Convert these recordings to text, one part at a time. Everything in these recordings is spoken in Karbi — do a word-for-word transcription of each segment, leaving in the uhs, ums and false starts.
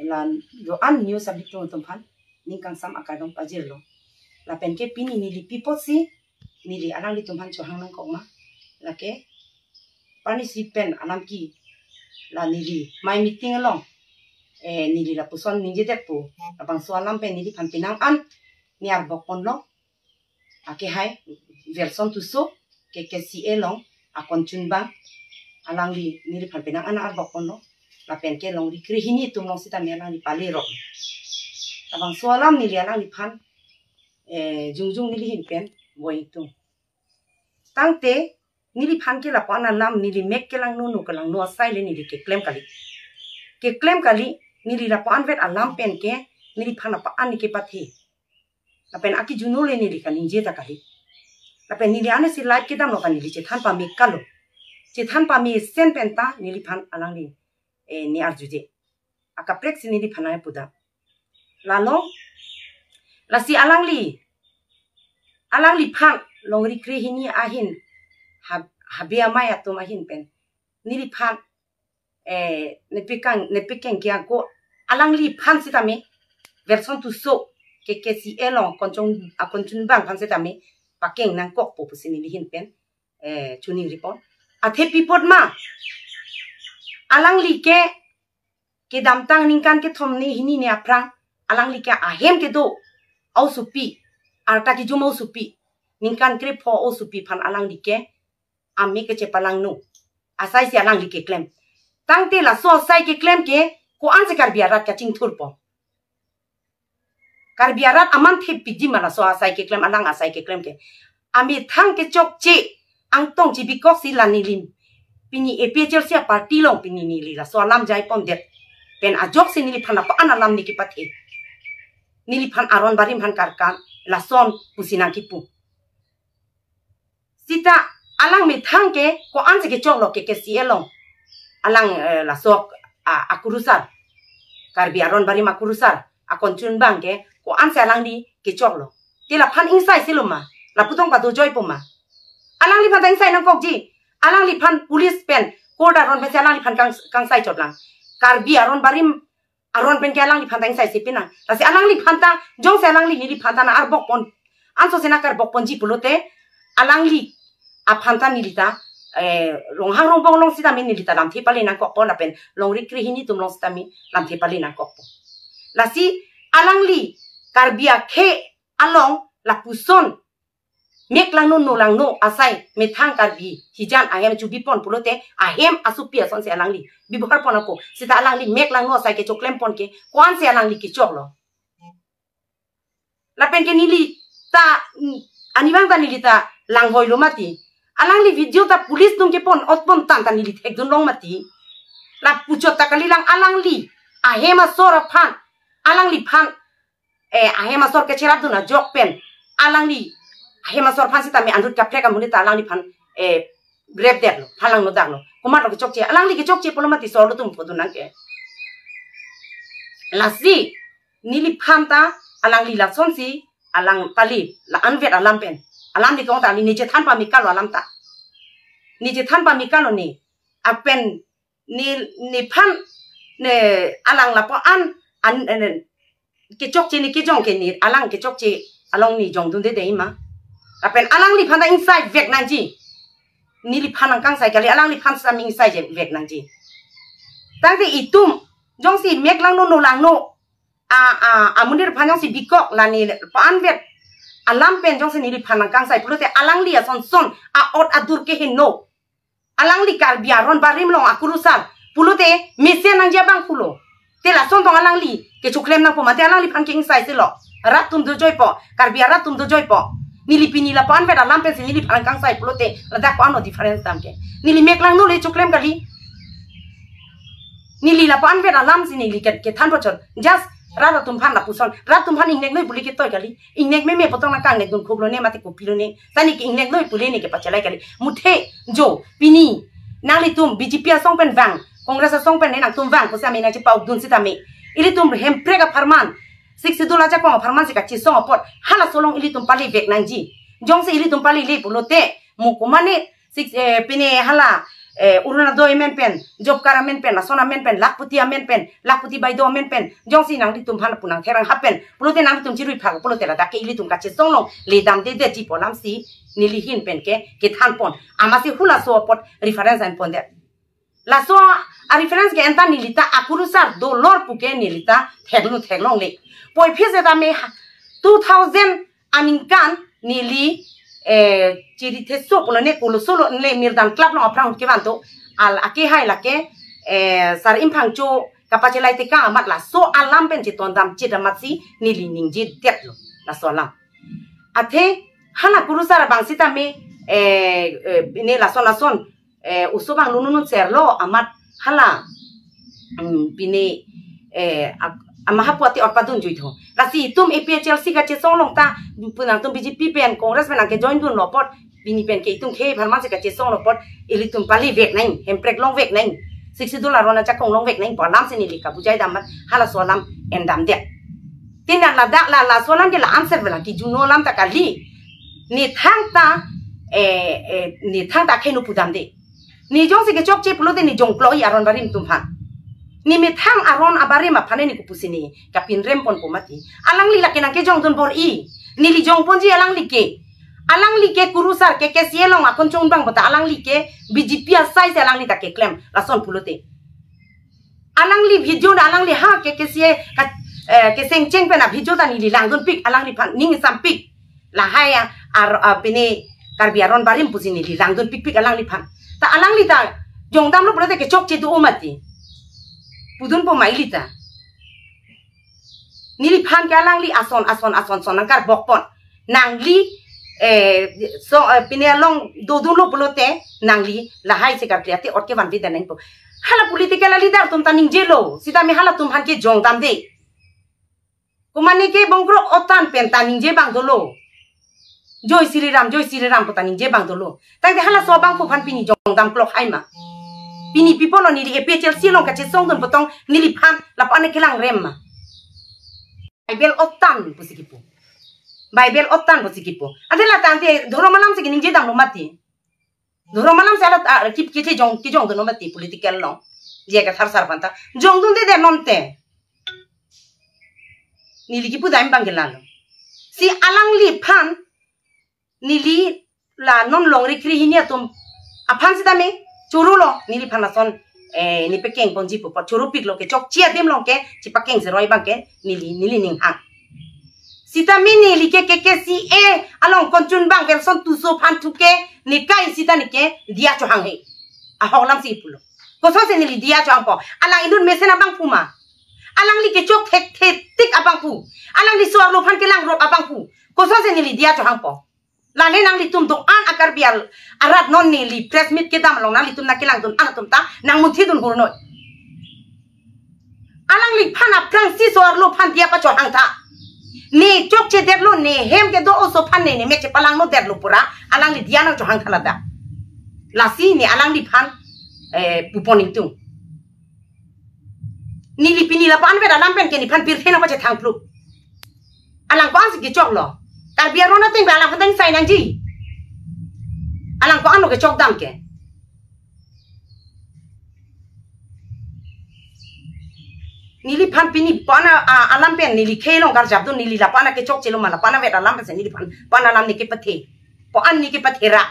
La do-an news abitung atum aphan ning kangsam akardom pajirlo. Lapen ke pini neli pi apotsi neli alanglitum aphan chohang nangkok ma, lake parnisi pen alam ke, la neli mai meeting along, eh, neli lapuson ningjedetpo, labangso alam pen neliphan penang an ne arbok ponlo. Akehai Wilson Tisso, K K C A along akon chunbang, alangli neliphan penang an arbok ponlo. Lapen ke longri krehini atum along sitame alangli pale rok. Labangso alam neli alangliphan, eh, jongjong neli ahin pen boi-itung. Tangte neliphan ke lapuan alam neli mek kelangno, no kelangno asai le neli keklem kali. Keklem kali, neli lapuan vet alam pen ke neliphan lapuan ne kepathe. Lapen akijunu le neli kaningje ta kali. Lapen neli anesi live kedamlo ta neli chethan pame kalo. Chethan pamesen pen ta neliphan alangli, eh, ne arjuje. Akaprek si neliphan ai puda. Lalo, lasi alangli, alangliphan longri krehini ahin, hab-, habe amei atum ahin pen neliphan, eh, nepikang, nepikeng kiang ko alangliphan sitame, Wilson Tisso, K K C A along akon chung, akon chunbang aphan sitame pakeng nangkokpo pusi neli ahin pen, eh, choningri pon. Athe pi apot ma, alangli ke kedamtang ningkan kethom ne hini ne aphrang, alangli ke ahem kedo osopi, arta kejum osopi, ningkan krepho osopi aphan alangli ke ame kechepalangno asai si alangli keklem. Tangte laso asai keklem ke ko-ansi Karbi arat kachingthurpo? Karbi arat aman thepiji ma laso asai keklem, alang asai keklem ke? Amethang kechokche, angtong chibikok si la neli pini A P H L C a-party along pini neli laso alam jai pondet pen ajoksi neliphan lapuan alam ne kepathe. Neliphan aron barim aphan karkan, lason pusi nangkipu. Sita alang methang ke ko-ansi kechoklo K K C A along. Alang, eh, laso, ah, akurusar, Karbi aron barim akurusar, akon chunbang ke ko-ansi alangli kechoklo? Te laphan ingsai silo ma, lapu tong pado joipo ma? Alangliphan ta ingsai nangkokji. Alangliphan police pen, court aron pensi alangliphan kang, kangsai chotlang. Karbi aron barim aron pen ke alangliphan ta ingsai si pinang. Lasi alangliphan ta, jongsi alangli neliphan ta nang arbok pon, ansose nang karbok ponji pulote, alangli aphan ta neli ta, eh, Ronghang Rongbong along sitame neli ta lamthe pale nangkokpo, lapen longri krehini atum along sitame lamthe pale nangkokpo. Lasi alangli Karbi akhei along lapuson mek langno, no langno asai methang Karbi hijan ahem chubi pon pulote, ahem asopi asonsi alangli bibhar pon ako. Sita alangli mek langno asai kechoklem pon ke ko-ansi alangli kechoklo? Lapen ke neli ta, mm, arnivang ta neli ta langvoilo mati. Alangli video ta police atum kepon ot pon tang ta neli thekdun long mati. Lapu chot ta kalilang, alangli ahem asor aphan, alangliphan, eh, ahem asor kecherapdun ajok pen, alangli ahem asor aphan sitame anut kaprek amonit ta alangliphan, eh, grepdetlo, phalangno daklo. Komatlo kechokche? Alangli kechokche pulo mati, sorlo atum phodun nang ke. Lasi neliphan ta alangli lasonsi alang pale, la-anvet alam pen. Alam di kong ta, ne chethan pame kalo alam ta. Ne chethan pame kalo ne. Lapen ne, nephan, ne alang lapuan an, an, kechokche ne kejong ke ne alang kechokche along ne jongdunde dei ma? Lapen alangliphan ta ingsai vek nangji. Neliphan nang kangsai kali, alangliphan sami ingsai je vek nangji. Tangte itum jongsi mek langno, no langno, a, a, amonit aphan jongsi bikok, la ne lapuan vet alam pen jongsi neliphan nang kangsai pulote, alangli asonson a-ot adur keheno. Alangli Karbi aron barim along akurusar pulote mesen nangji abang pulo. Te lason tong alangli kechoklem nangpo mati, alangliphan ke ingsai silo. Rat atum dojoipo, Karbi arat atum dojoipo. Neli pini lapuan vet alam pensi neliphan nang kangsai pulote, ladak ko-anlo difference dam ke? Neli mek langno le choklem kali. Neli lapuan vet alam si neli ke, kethan pochot. Just rat atum aphan lapuson. Rat atum aphan ingneknoi pule ketoi kali. Ingnek meme pu tong nang kangnekdun khuklo ne mati kopilo ne. Sani ke ingneknoi pule ne kepachelai kali. Muthe jo pini nanglitum B J P asong pen vang, Congress asong pen ne nangtum vang pusi ame nangchepa-ukdun sitame, ilitum Hemprek apharman, Sixth Schedule ajakong apharman si kachesong apot, halaso along ilitum pale vek nangji. Jongsi ilitum palele pulote, mo komane six, eh, pine hala, eh, Orunodoi amen pen, job card amen pen, lason amen pen, lakhpati amen pen, lakhpati baideo amen pen, jongsi nanglitum aphan pu nangtherang hapen pulote nanglitum chirui phak pulote ladak ke ilitum kachesong along le damdedetji pu alamsi neli ahin pen ke kethanpon. Amatsi halaso apot reference enpondet. Laso a-reference ke-en ta neli ta akurusar dolor puke neli ta theklong theklongle. Puvoiphit setame ha-, two thousand aningkan neli, eh, chiri theso pulo ne kolo solo ne Mirdan Club along aphrang kevanto, al ake hai lake, eh, Sar Imphangcho kapachelai tekang amat laso alam pen chetondam chedam amatsi neli ningjedetlo laso alam. Athe hala kurusar abang sitame, eh, eh, ne lason lason, eh, oso abang lununun serlo amat hala, mm, pine, eh, ak-, amahapu ati orpadun juitho. Lasi itum A P H L C kachesong along ta, pu nangtum B J P pen, Congress pen nangkejoin dunlo apot, pini pen ke itum khei pharman si kachesong along apot, ilitum pali vek nang, hemprek longvek nang, Sixth Schedule aron ajakong longvek nang pu alamsi neli kabujai dam amat halaso alam endamdet. Te na ladak la, laso alam ke la answer bela kijuno alam ta kali. Ne thangta, eh, eh, ne thangta akhei no pudamde. Ne jongsi kechokche pulote ne jongklok-i aron barim atum aphan. Ne methang aron abarim aphan ne kopusi ne kapinremponpo mati. Alangli lake nangkejongdun bor-i. Neli jongponji alangli ke. Alangli ke kurusar ke K C A along akon chongbang puta alangli ke B J P asai si alangli ta keklem lason pulote. Alangli video na alangli ha ke K C A ka, eh, kesengcheng pen a video ta neli langdunpik alangliphan ning sampik. Lahai a, ar, a, pine Karbi aron barim pusi neli langdunpikpik alangliphan. Ta alangli ta jongdamlo pulote kechokche do-o mati. Pudunpo ma ili ta. Neliphan ke alangli ason, ason, ason, son nangkarbokpon. Nangli, eh, so, eh, pine along dodunlo pulote nangli lahai si karkli ate ot kevanvedet nangpo. Hala political leader atum ta ningjelo, sitame halatum aphan ke jongdamde. Komane ke bongkrok otan pen ta ningje abang dolo. Joi Shri Ram, Joi Shri Ram puta ningje abang dolo. Tangte halaso abangphu aphan pini jongdamklok hai ma. Pini pi pulo neli A P H L C along kachesongdun pu tong neliphan lapu-an ne kelangrem ma. Bible otan pusi kipu. Bible otan pusi kipu. Ante la tangte dhorom alam si keningje damlo mati. Dhorom alam si alat, ah, kip kithejong, kejongdunlo mati political along. Je kathar sar aphanta jongdundedet non te. Neli kipu dam abang ke lalo. Si alangliphan, neli la non longri krehini atum aphan sitame chorolo, neliphan lason, eh, ne pekengponji pu apot choropiklo, kechokche adim along ke chepakeng seroi abang ke neli, neli ning hang. Sitame neli ke K K C A along konchun abang Welson Tisso aphan thu ke ne kai sita ne ke diya chohang he. Ahok alam si pulo. Kosonsi neli diya chohangpo? Alang inut mesen abangphu ma? Alangli kechok thekthetik abangphu. Alangli so-arlo aphan kelangrop abangphu. Kosonsi neli diya chohangpo? Lale nanglitum do-an a Karbi al-, arat non neli press meet kedam along nanglitum nangkelangdun-an atum ta nangmunthidun hurnoi. Alangliphan aphrangsi so-arlo aphan diya pachohang tha. Ne chokchedetlo, ne hem kedo oso aphan ne, ne mek chepalangno detlo pura, alangli diya nangchohang tha ladak. Lasi ne alangliphan, eh, pupon ingtung. Neli pini lapu-an vet alam pen ke nephan pirthe nangpachethang pluk. Alang ko-ansi kechoklo? Karbi aron ateng pen alangphan ta ingsai nangji. Alang ko-anlo kechokdam ke? Neliphan pini pu-an a, a, alam pen neli khei along karjapdun, neli lapu-an kechokchelo ma, lapu-an vet alam pensi neliphan pu-an alam ne kepathe. Pu-an ne kepathera.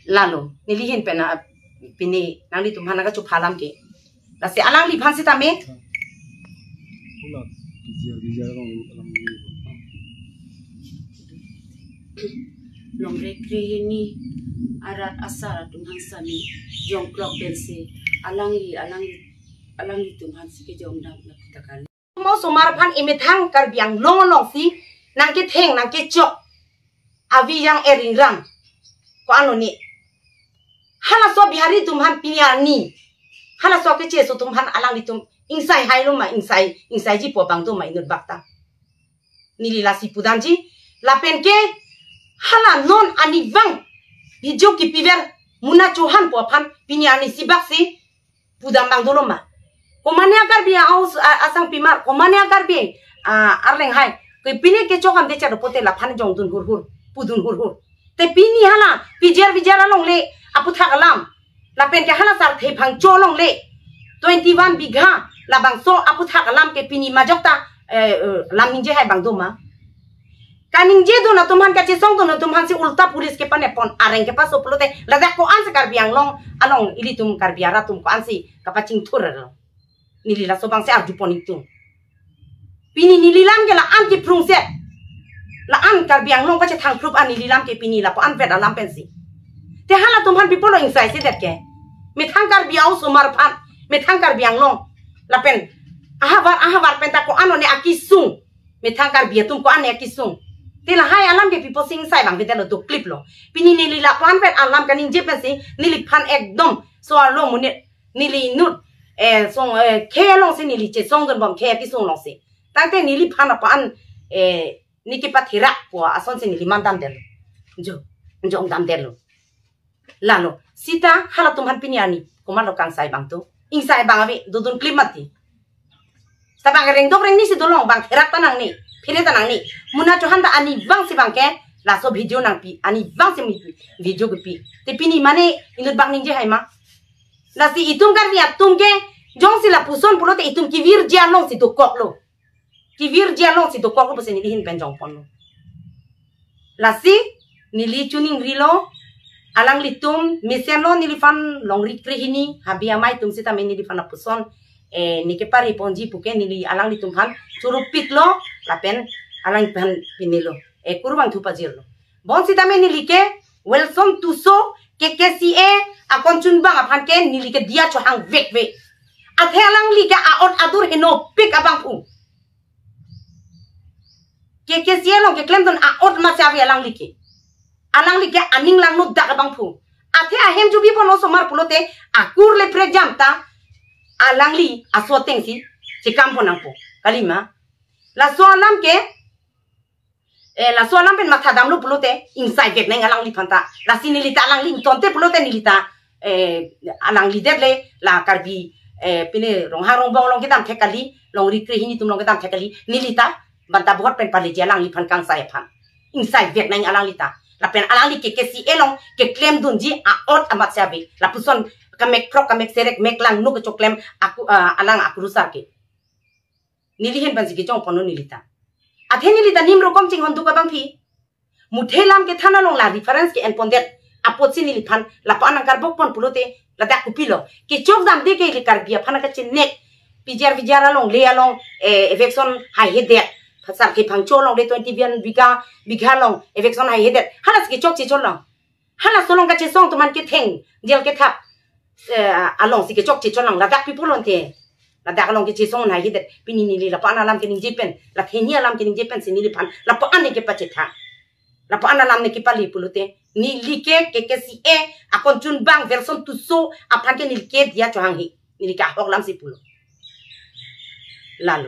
Lalo, neli ahin pen a, pini nanglitum aphan nangkachopha alam ke. Lasi alangliphan sitame. Longri krehini arat asar atum aphan sitame jongklok pensi alangli, alangli, alanglitum aphansi kejongdam lapu ta kali. Mo osomar aphan emethang Karbi Anglong alongsi nangketheng nangkechok avi yang eringrang ko-anlo ne. Halaso Bihari atum aphan pini arni, halaso kecheso atum aphan alanglitum ingsai hailo ma, ingsai, ingsaiji pu abang do ma inut bak ta? Neli lasi pudamji, lapen ke hala non arnivang hijo kipiver muna chohanpo aphan pini arni si baksi pudam abang dolo ma? Komane a Karbi aus-, a-, asangpimar, komane a Karbi, a, arleng hai ke pine kechok amde chado pote laphan jongdun hurhur. pudun hurhur. Te pini hala P G R V G R alongle aputhak alam, lapen ke hala Sarthe Phangcho alongle twenty-one bigha labangso aputhak alam ke pini majok ta, eh, eh, lam ningje hai abang do ma? Kaningje dun atum aphan, kachesong dun atum aphan si ulta police kepanepon, areng kepaso pulote ladak ko-an si Karbi Anglong along ilitum Karbi arat atum ko-an si kapachingthur lo. Neli laso abang si arjupon ingtung. Pini neli lam ke la-an kiprungset, la-an Karbi Anglong pachethang phrup an neli lam ke pini lapu-an vet alam pensi. Te halatum aphan pi apotlo ingsai sedet ke? Methang Karbi a-osomar aphan, methang Karbi Anglong, lapen ahavar ahavar pen ta ko-an one akisung, methang Karbi atum ko-an one akisung. Te lahai alam ke pi apotsi ingsai abang vedetlo, dokliplo. Pini neli lapu-an vet alam kaningje pensi neliphan ekdom so arlo monit neli inut, eh, song, eh, khei alongsi neli chesong dunbom, khei akisung alongsi. Tangte neliphan lapu-an, eh, ne kepatherak pu asonsi neli mandamdetlo. Jo, jongdamdetlo. Lalo seta halatum aphan pini arni komatlo kangsai abang do? Ingsai abang ave, dodun klip mati. Seta bang rengdok rengni si dolong, bang therak ta nangne, phere ta nangne. Muna chohan ta arnivang si abang ke laso video nangpi, arnivang si mi video kepi. Te pini mane inut abang ningje hai ma? Lasi itum Karbi atum ke jongsi lapuson pulote itum kevirji alongsi dokoklo. Kevirji alongsi dokoklo pusi neli ahin pen jongponlo. Lasi neli choningrilo, alanglitum mesenlo neliphan longri krehini, habi amei atum sitame neliphan lapuson, eh, ne kepariponji puke neli alanglitum aphan churupiklo, lapen alangliphan pinelo, eh, kurvangthu pajirlo. Bonsitame neli ke Welson Tisso, K K C A akon chunbang aphan ke neli ke diya chohang vekve. Athe alangli ke a'ot adur henopik abangphu. K K C A along keklemdun a'ot amatsi ave alangli ke. Alangli ke aning langno dak abangphu. Athe ahem jubi pon osomar pulote akur le prekjam ta alangli aso atengsi chekampon nangpo. Kalima. Laso alam ke, eh, laso alam pen mathadamlo pulote ingsai vek nang alangliphan ta. Lasi neli ta alangli ingtonte pulote neli ta, eh, alangli det le la Karbi, eh, pine Ronghang Rongbong along kedam thek kali, longri krehini atum along kedam thek kali, neli ta banta vote pen paleji alangliphan kangsai aphan. Ingsai vek nang alangli ta. Lapen alangli K K C A along keklemdunji a'ot amatsi ave. Lapuson kamek phrok, kamek serek, mek langno kechoklem aku, ah, alang akurusar ke. Neli ahin pensi kejongponlo neli ta. Athe neli ta nim rokom chinghon duk abangphi. Muthe lam kethan along la reference ke-enpondet apotsi neliphan lapu-an nangkarbokpon pulote ladak kopilo? Kechokdamde ke ili Karbi aphan kachenek. P G R V G R alongle along, eh, eviction haihedet. Sarthe Phangcho alongle twenty-one bigha, bigha along eviction haihedet. Halasi kechokche chotlo. Halaso along kachesong atum aphan ketheng, jail kethap, eh, alongsi kechokche chotlo, ladak pi apotlo ante. Ladak along kechesong haihedet. Pini neli lapu-an alam keningje pen, la hini alam keningje pensi neliphan lapu-an ne kepachethang, lapu-an alam ne kepali pulote neli ke K K C A akon chunbang Welson Tisso aphan ke neli ke diya chohang he. Neli ke ahok alamsi pulo. Lalo.